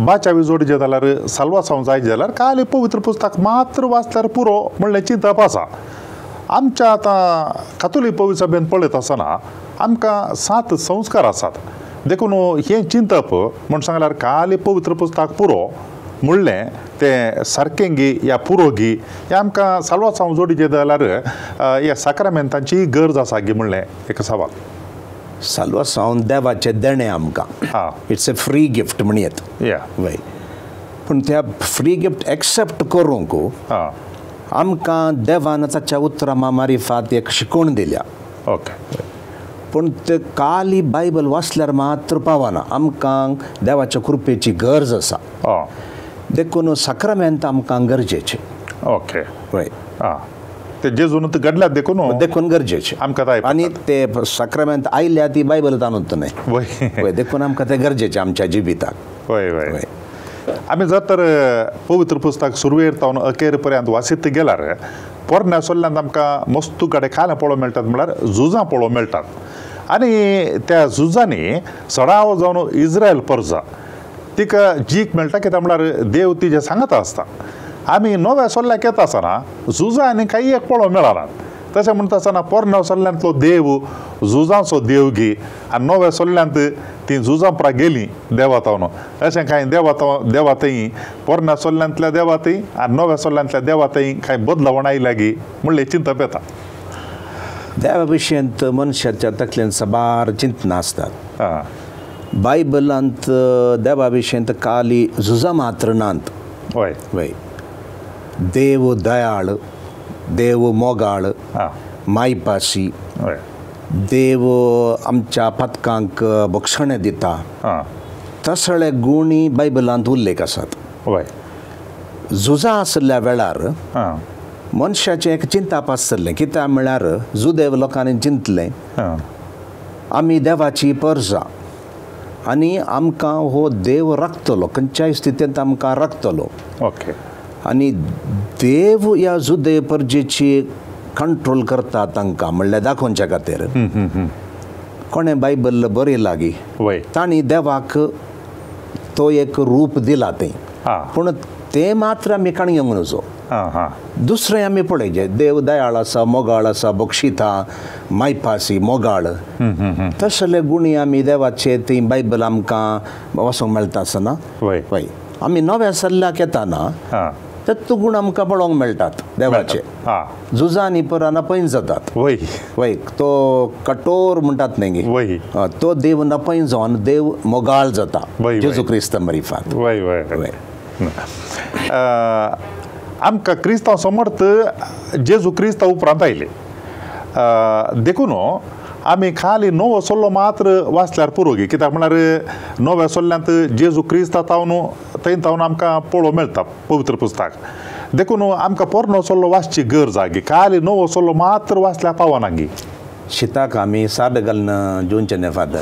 Speaker 1: बाचावी जोडचे जाल्यार साल्वासांव जायचे जाल्यार खाली पवित्र पुस्तक मात्र वाचल्यार पुरो म्हणलें चिंतप आसा. आमच्या आतां कातोलीक पवित्र सभेन पळयत आसतना आमकां 7 संस्कार आसात. देखून हें चिंतप म्हण सांगल्यार खाली पवित्र पुस्तक पुरो म्हणलें तें सारकें गी या पुरो गी हें आमकां साल्वासांव जोडीचें जाल्यार ह्या साक्रामेंतांची गरज आसा गी म्हणलें एक सवाल.
Speaker 4: साल्वासांव देवाचें देणें आमकां, it's a free gift म्हणयेत. वय पूण त्या फ्री गिफ्ट एक्सेप्ट करूंक आमकां देवान ताच्या उतरां मारिफात एक शिकवण दिल्या.
Speaker 1: ओके.
Speaker 4: पूण ते काली बायबल वाचल्यार मात्र पावना, आमकां देवाच्या कृपेची गरज आसा. देखून साक्रामेंत आमकां गरजेचें.
Speaker 1: ओके.
Speaker 4: वय
Speaker 1: ते जेजून घडल्यात देखून
Speaker 4: देखून गरजेचें
Speaker 1: आमकां.
Speaker 4: आनी ते साक्रामेंत आयल्या ती बायबल ताणूत न्हय. वय देखून आमकां ते गरजेचें आमच्या जिविताक.
Speaker 1: वय वय. आमी जर तर पवित्र पुस्तक सुरवेर तावन अखेर पर्यंत वाचीत गेल्यार पोरण्या सोल्ल्यांत आमकां मस्तू कडेन खालें पळोवंक मेळटात म्हळ्यार झुजां पळोवंक मेळटात. आनी त्या झुजांनी सडाव जावन इस्रायल परजा तिका जीक मेळटा कित्याक म्हळ्यार देव तिजें सांगता आसता. आमी नव्या सोल्ल्याक येता आसतना झुजां आनी कांय एक पळोवंक मेळनात. तशें म्हणटा आसतना पोरण्या सोल्ल्यांतलो देव झुजांचो देव गी आनी नव्या सोल्ल्यांत ती झुजां परा गेलीं देवा तावन. अशें कांय देवा थंय पोरण्या सोल्ल्यांतल्या देवा थंय आनी नव्या सोल्ल्यांतल्या देवा थंय कांय बदलावण आयल्या गी म्हणलें चिंतप येता.
Speaker 4: देवा विशयंत मनशाच्या तकलेन साबार चिंतनां आसतात. बायबलांत देवा विशयंत खाली झुजां मात्र नात.
Speaker 1: वय
Speaker 4: वय देव दयाळ, देव मोगाळ, मायपासी, देव आमच्या पातकांक बक्षणें दिता, तसले गुणी बायबलांत उल्लेख आसात.
Speaker 1: वय
Speaker 4: झुजां आशिल्ल्या वेळार मनशाचें एक चिंताप आसतलें कित्याक म्हळ्यार जुदेव लोकांनी चिंतलें आमी देवाची परजा आनी आमकां हो देव राखतलो, खंयच्याय स्थितींत आमकां राखतलो.
Speaker 1: ओके.
Speaker 4: आनी देव ह्या जुदेव परजेची कंट्रोल करता तांकां म्हणल्यार दाखोवच्या खातीर कोणें बायबल बरयलां गी तांणी देवाक तो एक रूप दिला तें, पूण तें मात्र आमी काण घेवंक नजो. दुसरें आमी पळयचें देव दयाळ आसा, मोगाळ आसा, बक्षिता, मायपासी, मोगाळ, तसले गुणी आमी देवाचे ती बायबल आमकां वचूंक मेळटा आसना. वय आमी नव्या सल्ल्याक येताना ते गुण आमकां पळोवंक मेळटात देवाचे. झुजांनी परां नपैन जातात.
Speaker 1: वय
Speaker 4: वय तो कठोर म्हणटात न्ही गी, तो देव नपैन जावन देव मोगाळ जाता जेजू क्रिस्त मरिफात.
Speaker 1: वय वय वय. आमकां क्रिस्तांव समर्थ जेजू क्रिस्ता उपरांत आयले देखून आमी खाली नवो सल्लो मात्र वाचल्यार पुरो गी कित्याक म्हळ्यार नव्या सल्ल्यांत जेजू क्रिस्ता तावन थंय तावन आमकां पळोवंक मेळटा पवित्र पुस्तक. देखून आमकां पोरणो सल्लो वाचची गरज आहा गी, खाली नवो सल्लो मात्र वाचल्यार पावना गी.
Speaker 4: शिताक आमी साद घालून जेवचें न्हय फादर,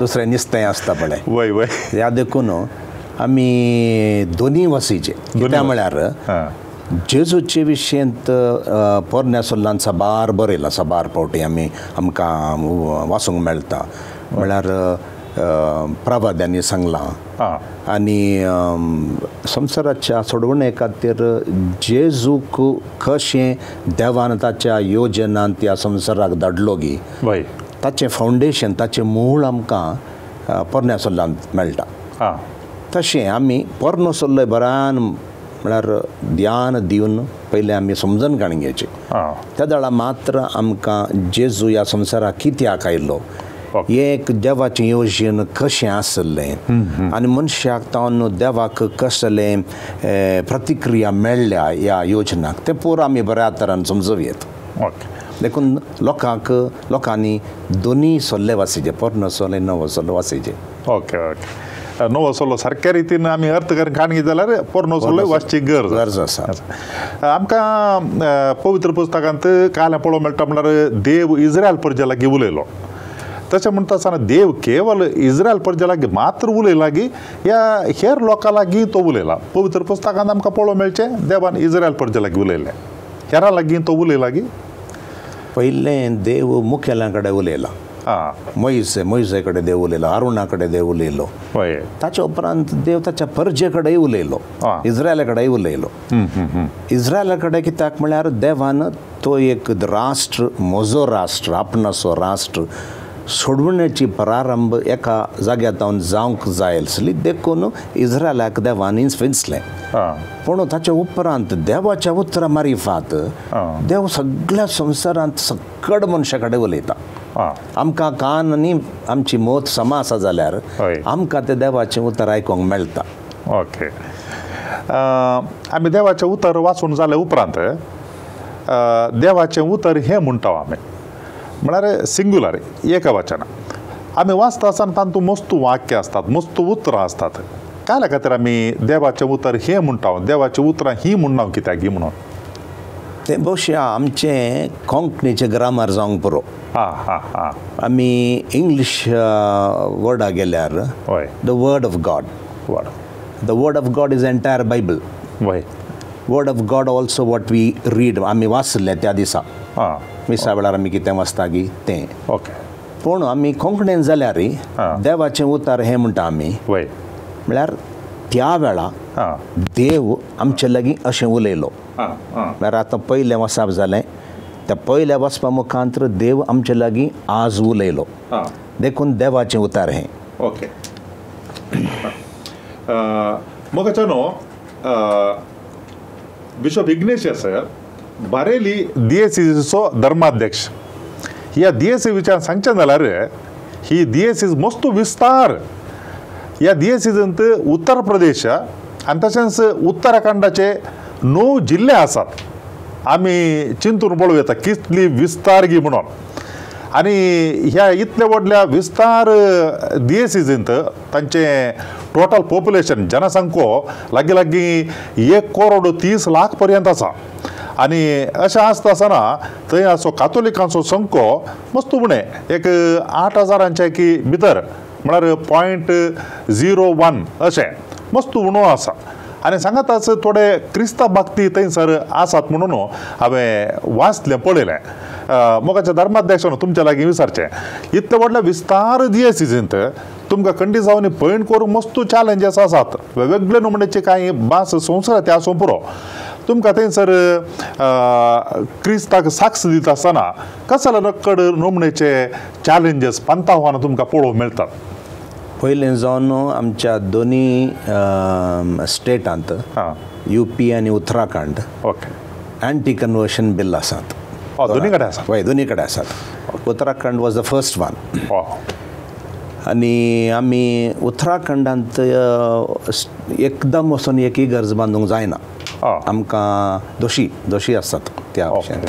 Speaker 4: दुसरें नुस्तें आसता पळय.
Speaker 1: वय वय.
Speaker 4: ह्या देखून आमी दोनी वसीचे कित्याक म्हळ्यार जेजूचे विशयंत पोरण्या सोल्लान साबार बरयलां, साबार पावटी आमी आमकां वाचूंक मेळटा. म्हळ्यार प्रवाद्यांनी सांगलां आनी संवसाराच्या सोडवणे खातीर जेजूक कशें देवान ताच्या योजनान त्या संवसाराक धाडलो गी ताचें फावंडेशन, ताचें मूळ आमकां पोरण्या सोल्लांत मेळटा. तशें आमी पोरणो सल्लो बरान म्हळ्यार ध्यान दिवन पयलें आमी समजून काडून घेवचें. त्या वेळार मात्र आमकां जेजू ह्या संवसाराक कित्याक आयलो, हें एक देवाचें योजन कशें आसलें आनी मनशाक तावन देवाक कसलें प्रतिक्रिया मेळ्ळ्या ह्या योजनाक, तें पुरो आमी बऱ्या तरान समजूं येत. देखून लोकांक लोकांनी दोनी सल्ले वासीचे, पोरणो सल्ले नवो सल्लो वासीचे.
Speaker 1: Okay okay. नवो सल्लो सारक्या रितीन आमी अर्थ करून काडून जाल्यार पोरणो सल्लो वाचची गरज
Speaker 4: गरज आसा.
Speaker 1: आमकां पवित्र पुस्तकांत काल पळोवंक मेळटा म्हणल्यार देव इस्रायल प्रजा लागीं उलयलो. तशें म्हणटा आसतना देव केवल इस्रायल प्रजा लागीं मात्र उलयला की ह्या हेर लोकां लागीं तो उलयला. पवित्र पुस्तकांत आमकां पळोवंक मेळचें देवान इस्रायल प्रजा लागीं उलयलें, हेरां लागीं तो उलयला की
Speaker 4: पयलें देव मुखेल्यां कडेन उलयला, मोयसे मोयसे कडेन देव उलयलो, अरुणा कडेन देव उलयलो, ताच्या उपरांत देव ताच्या परजे कडेन उलयलो, इस्रायला कडेन उलयलो. इस्रायला कडेन कित्याक म्हळ्यार देवान तो एक राष्ट्र, म्हजो राष्ट्र, आपणाचो राष्ट्र सोडवण्याची प्रारंभ एका जाग्यार जावन जावंक जाय आसली, देखून इस्रायलाक देवान विंचलें. पूण ताच्या उपरांत देवाच्या उतरा मारिफात देव सगळ्या संवसारांत सगळ मनशा कडेन उलयता. आमकां कान आनी आमची मत समा आसा जाल्यार आमकां तें देवाचें उतर आयकूंक मेळटा.
Speaker 1: ओके, आमी देवाचें उतर वाचून जाले उपरांत देवाचें उतर हें म्हणटा आमी, म्हळ्यार सिंगुलर एकवचन. आमी वाचता आसतना तातूंत मस्त वाक्य आसतात, मस्त उतरां आसतात. काल्या खातीर आमी देवाचें उतर हें म्हणटा, देवाचीं उतरां हीं म्हणना कित्याक म्हणून?
Speaker 4: तें भोवशा आमचें कोंकणीचें ग्रामर जावंक पुरो. आमी इंग्लीश वर्डा गेल्यार the word of God, the word of God is entire Bible. Word of God also what we read, आमी वाचलें त्या दिसा मिसा वेळार आमी कितें वाचता की तें.
Speaker 1: ओके,
Speaker 4: पूण आमी कोंकणीन जाल्यार देवाचें उतर हें म्हणटा आमी, म्हळ्यार त्या वेळा देव आमचे लागीं अशें उलयलो. म्हळ्यार आतां पयलें वाचप जालें, त्या पयल्या वाचपा मुखांत देव आमचे लागीं आज उलयलो, देखून देवाचें उतर हें.
Speaker 1: ओके, मोगाच्या न्हू बिशप इग्नेशियस बारेली दियेसीचो धर्माध्यक्ष. ह्या दियेसी विचार सांगचें जाल्यार ही दियेसीज मस्त विस्तार. ह्या दियेसीजंत उत्तर प्रदेश आनी तशेंच उत्तराखंडाचे 9 जिल्ले आसात. आमी चिंतून पळोवं येता कितली विस्तार गी म्हणून. आनी ह्या इतल्या व्हडल्या विस्तार दियेसीजींत तांचें टोटल पॉप्युलेशन जनसंख्या लागीं लागीं 1,30,00,000 पर्यंत आसा. आनी अशें आसता आसतना थंय असो कातोलिकांचो संख्यो मस्त उणें एक 8,000 की भितर, म्हळ्यार 0.01 अशें मस्त उणो आसा. आनी सांगाताच थोडे क्रिस्तांव भक्ती थंयसर आसात म्हणून हांवें वाचलें पळयलें. मोगाच्या धर्माध्यक्षान तुमच्या लागीं विचारचें, इतले व्हडले विस्तार दियेसीजींत तुमकां खंडीत जावन पयण करूंक मस्त चॅलेंजीस आसात, वेगवेगळे नमुन्याचे कांय भास संवसार ते आसूं पुरो. तुमकां थंयसर क्रिस्ताक साक्ष दिता आसतना कसले नक्कड नमुन्याचे चॅलेंजीस पंतावान तुमकां पळोवंक मेळटात?
Speaker 4: पयलें जावन आमच्या दोनी स्टेटांत यूपी आनी Uttarakhand
Speaker 1: okay
Speaker 4: anti conversion bill आसात.
Speaker 1: दोनी कडेन आसा?
Speaker 4: हय, दोनी कडेन आसात. Uttarakhand was the first one. आनी आमी उत्तराखंडांत एकदम वचून एक इगर्ज बांदूंक जायना, आमकां दोशी दोशी आसात त्या विशयांत.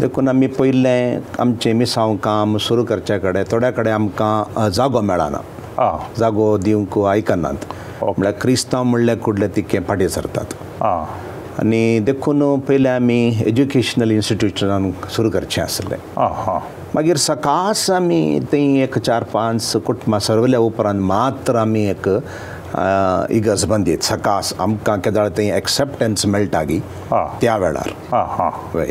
Speaker 4: देखून आमी पयलें आमचें मिसांव काम सुरू करच्या कडेन थोड्या कडेन आमकां जागो मेळना, जागो दिवंक आयकनात, म्हळ्यार क्रिस्तांव म्हणल्यार कुडले तिके फाटीं सरतात. आनी देखून पयलें आमी एज्युकेशनल इन्स्टिट्युशनान सुरू करचें आसलें. मागीर सकास आमी थंय एक 4-5 कुटुंबां सरवल्या उपरांत मात्र आमी एक इगर्ज बांदीत सकास आमकां केदाळ थंय एक्सेप्टन्स मेळटा गी त्या वेळार. हय,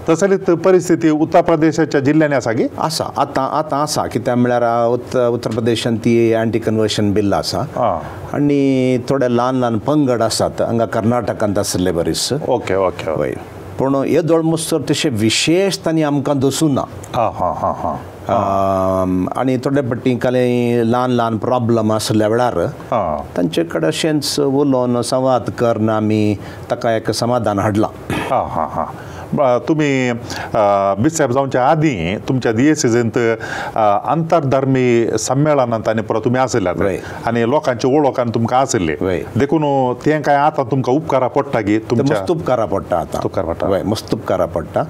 Speaker 1: तसलीच परिस्थिती उत्तर प्रदेशाच्या जिल्ल्यांनी आसा की?
Speaker 4: आसा, आतां आतां आसा. कित्याक म्हळ्यार उत्तर प्रदेशांत ती एंटी कन्वर्शन बिल आसा आनी थोडे ल्हान ल्हान पंगड आसात हांगा कर्नाटकांत आसले बरीच.
Speaker 1: ओके ओके,
Speaker 4: हय. पूण येदोळ मुसर तशें विशेश तांणी आमकां दसूं ना. आनी थोडे पट्टी कांय ल्हान ल्हान प्रॉब्लम आसल्या वेळार तांचे कडेन अशेंच उलोवन संवाद करून आमी ताका एक समाधान हाडलां.
Speaker 1: हां हां हां. तुमी बिशप जावच्या आदीं तुमच्या दियेसिजींत आंतरधर्मी संमेलनांत आनी परत तुमी आशिल्ल्यात आनी लोकांची वळख आनी तुमकां आशिल्ली, देखून तें काय आतां तुमकां उपकारा पडटा की तुमच्या
Speaker 4: मस्त उपकारा पडटा आतां,
Speaker 1: उपकार पडटा,
Speaker 4: वय मस्त उपकारा पडटा.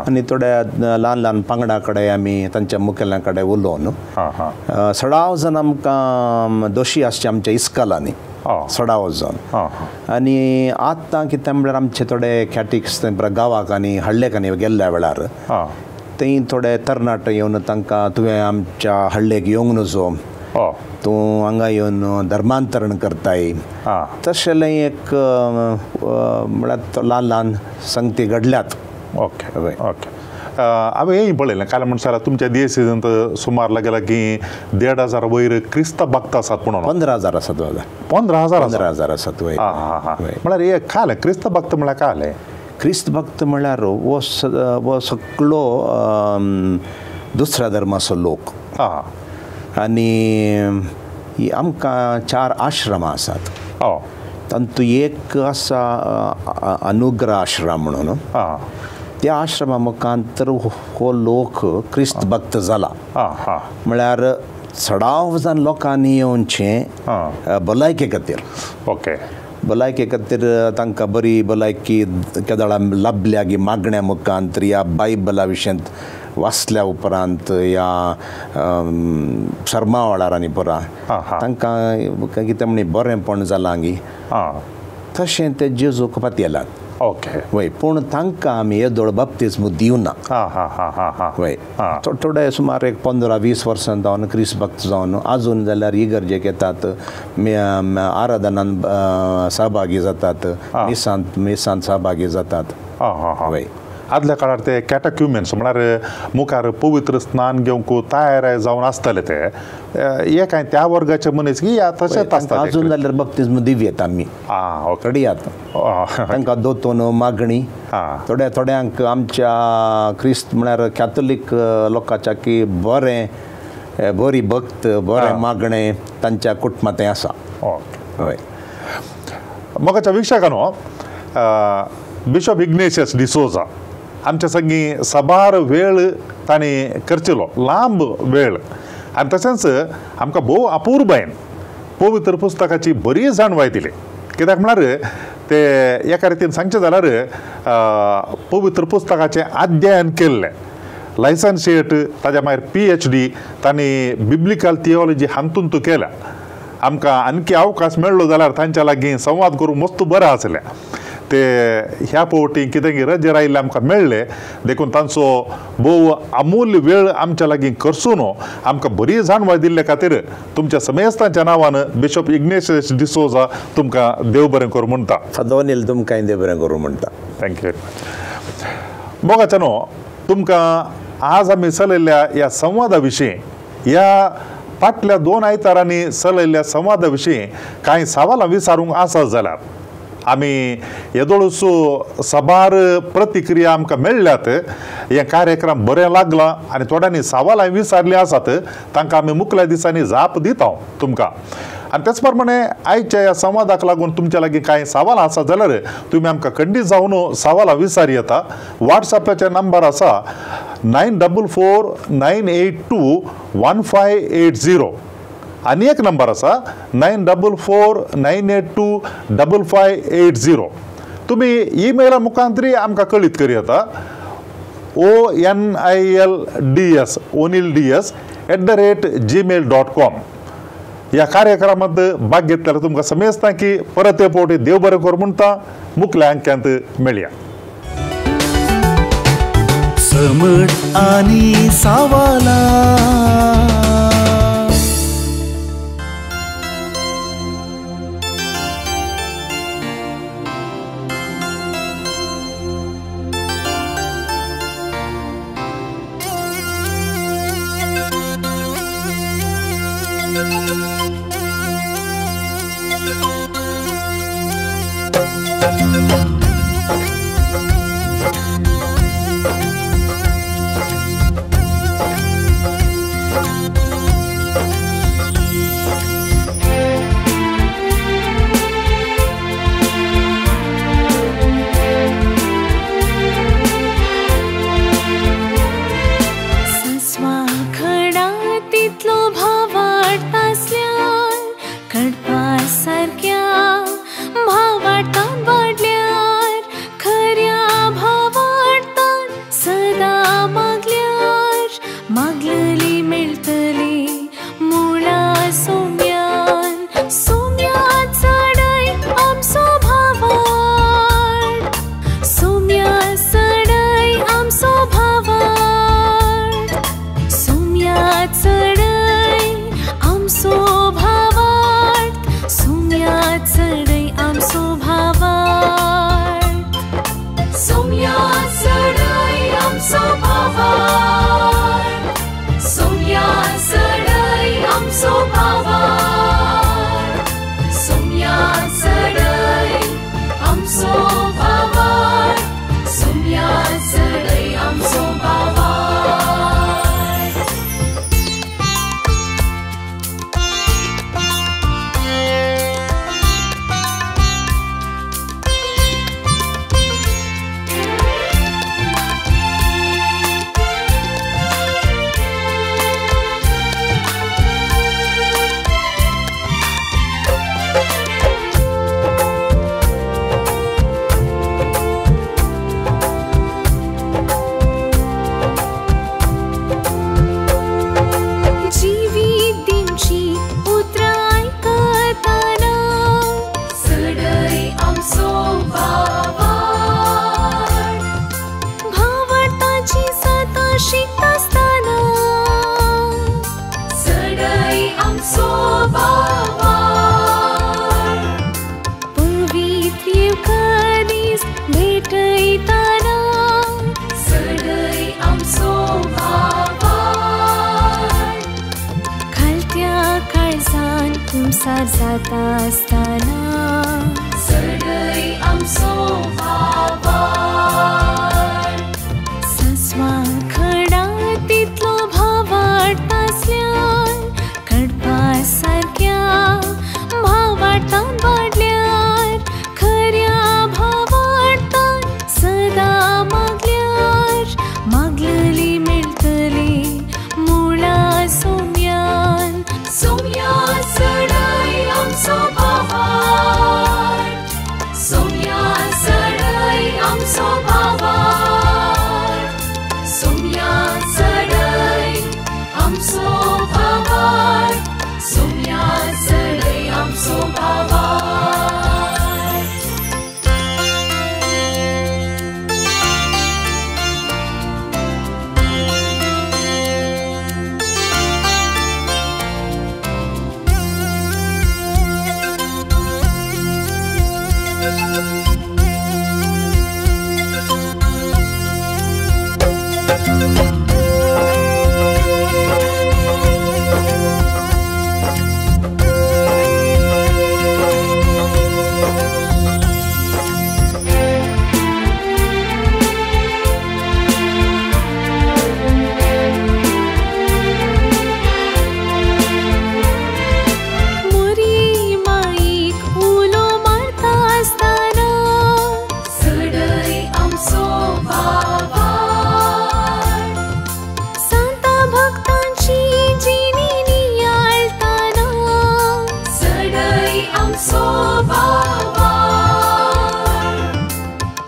Speaker 4: आनी थोड्या ल्हान ल्हान पांगडा कडेन आमी तांच्या मुखेल्यां कडेन उलोवन सडाव जाण आमकां दोशी आसचे आमच्या इस्कलांनी सडाव जाण. आनी आतां कितें म्हळ्यार आमचे थोडे कॅटिक्स गांवाक आनी हळ्ळेक आनी गेल्ल्या वेळार थंय थोडे तरणाटे येवन तांकां तुवें आमच्या हळ्ळेक येवंक नजो, तूं हांगा येवन धर्मांतरण करताय, तशें एक म्हळ्यार ल्हान ल्हान संगती घडल्यात.
Speaker 1: Okay okay. हांवें हें पळयलें काल म्हणसार तुमच्या दियेसिजींत सुमार लागीं लागीं 1500 वयर क्रिस्त भक्त आसात म्हणून.
Speaker 4: 15,000 आसात दादा.
Speaker 1: 15,000?
Speaker 4: 15,000 आसात. वय
Speaker 1: म्हळ्यार हे काल क्रिस्त भक्त म्हळ्यार काल
Speaker 4: क्रिस्त भक्त म्हळ्यार हो सगळो दुसऱ्या धर्माचो लोक. आनी आमकां 4 आश्रमां आसात, तातूंत एक आसा अनुग्रह आश्रम म्हणून. त्या आश्रमा मुखांतर हो लोक क्रिस्त भक्त जाला, म्हळ्यार चडाव जाण लोकांनी येवचें भलायके खातीर.
Speaker 1: ओके,
Speaker 4: भलायके खातीर तांकां बरी भलायकी केदळा लाभल्या की मागण्या मुखांतर ह्या बायबला विशयांत वाचल्या उपरांत ह्या शर्मा वेळार आनी पुरा तांकां कितें म्हणी बरेंपण जालां गी, तशें ते जेजूक पातयेलात.
Speaker 1: ओके,
Speaker 4: वय. पूण तांकां आमी येदोळ बाप्तिज्म दिवना. वय, थोडे सुमार एक 15-20 वर्सां जावन क्रिस्त भक्त जावन आजून जाल्यार इगर्जेक येतात, आराधनान सहभागी जातात, मिसांत सहभागी जातात. वय,
Speaker 1: आदल्या काळार ते कॅटक्युमेन्स म्हळ्यार मुखार पवित्र स्नान घेवंक तयार जावन आसताले ते हे कांय त्या वर्गाचे मनीस की तशेंच आसता.
Speaker 4: अजून जाल्यार बाप्तिज्म दिवयेत आमी, रडयात तांकां दोतोन मागणी. थोड्या थोड्यांक आमच्या क्रिस्त म्हळ्यार कॅथोलीक लोकांच्या की बरें बरी भक्त बरें मागणें तांच्या कुटुंबांत आसा. हय.
Speaker 1: मोगाच्या वीक्षकांनो, बिशप इग्नेशियस डिसोजा आमच्या संगी साबार वेळ तांणी करचेलो, लांब वेळ, आनी तशेंच आमकां भोव अपुरबायेन पवित्र पुस्तकाची बरी जाणवाय दिली. कित्याक म्हळ्यार ते एका रितीन सांगचें जाल्यार पवित्र पुस्तकाचें अध्ययन केल्लें, लायसन्शिएट ताज्या मागीर PhD तांणी बिब्लिकल थियोलॉजी हातूंत केल्या. आमकां आणखी अवकाश मेळ्ळो जाल्यार तांच्या लागीं संवाद करूंक मस्त बरें आसलें. ते ह्या फावटी कितें रजेर आयिल्ले आमकां मेळ्ळे, देखून तांचो भोव अमूल्य वेळ आमच्या लागीं करसून आमकां बरी जाणवाय दिल्ले खातीर तुमच्या समेस्तांच्या नांवान बिशप इग्नेशियस डिसोजा तुमकां देव बरें करूं म्हणटा.
Speaker 4: फादर तुमकां देव बरें करूं म्हणटा.
Speaker 1: Thank you very much. मोगाच्यानो, तुमकां आज आमी चलयल्ल्या ह्या संवादा विशीं, ह्या फाटल्या 2 आयतारांनी चलयल्ल्या संवादा विशीं कांय सवालां विचारूंक आसत जाल्यार आमी येदोळसो साबार प्रतिक्रिया आमकां मेळ्ळ्यात. हे कार्यक्रम बरें लागला आनी थोड्यांनी सवालां विचारलीं आसात, तांकां आमी मुखल्या दिसांनी जाप दिता तुमकां. आनी तेच प्रमाणे आयच्या ह्या संवादाक लागून तुमच्या लागीं कांय सवालां आसात जाल्यार तुमी आमकां खंडीत जावन सवालां विचार येता. वॉट्सएपाचे नंबर आसा 944 982 1580 आनी एक नंबर आसा 944 982 5580. तुमी ईमेला मुखांतरी आमकां कळीत करी येता onilds onilds@gmail.com. ह्या कार्यक्रमांत भाग घेतल्यार तुमकां समजता की परत एक फावटी देव बरें करूं म्हणटा. मुखल्या अंक्यांत मेळया.
Speaker 2: समट आनी सावाला.
Speaker 3: काळजान कुमसार जाता आसतना चडय आमचो भावार्थ सांसवां खडा तितलो भावार्थ आसल्यार कडपा सारक्या भावार्थान वाडल्यार खऱ्या भावार्थान सदां मागल्यार मागलली मेळटली मुळा सोम्यान सोम्या चडय आमचो भावार्थ सोम्या चडय आमचो भावार्थ सोम्या चडय आमचो भावार्थ सोम्या चडय आमचो भावार्थ. मोरी माईक उलो मारता आसतना चडय आमचो भावार्थ सांता भक्तांची जिणी नियाळताना चडय आमचो भावार्थ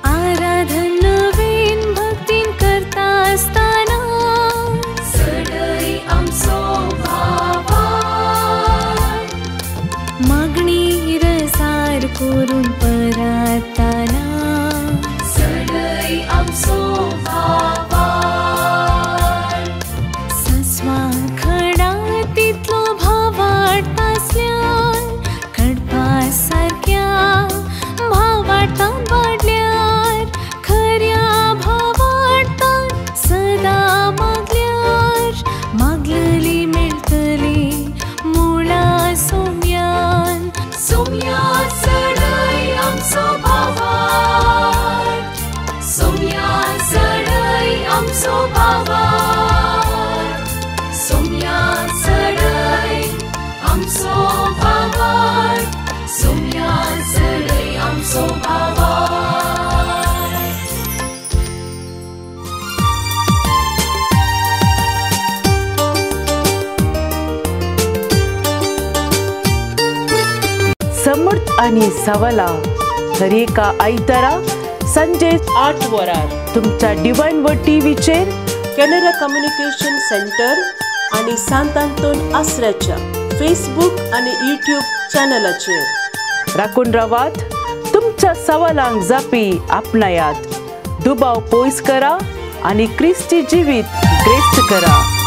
Speaker 3: आराधन नवीन भक्तीन करता आसतना चडय आमचो भावार्थ मागणी रसार करून परताना चडय आमचो भावार्थ सांसवां खडा तितलो भावार्थ आसल्यार कडपा सारक्या भावार्थान वाडल्यार खऱ्या भावार्थान सदां मागल्यार मागलली मेळटली मुळा सोम्यान सोम्या चडय आमचो भावार्थ सोम्या चडय आमचो भावार्थ सोम्या चडय आमचो भावार्थ सोम्या चडय आमचो भावार्थ.
Speaker 5: समर्थ आणि सवला दरेका आयतारा संजे
Speaker 6: 8 वरार
Speaker 5: तुमच्या डिवायन व टीव्हीचेर
Speaker 6: कॅनरा कम्युनिकेशन सेंटर आणि सांत आंतोन आसऱ्याच्या फेसबुक आणि यूट्यूब चॅनलाचेर
Speaker 5: राखून रावात. तुमच्या सवालांक जापी आपणायात, दुबाव पयस करा आणि क्रिस्ती जिवीत ग्रेस्त करा.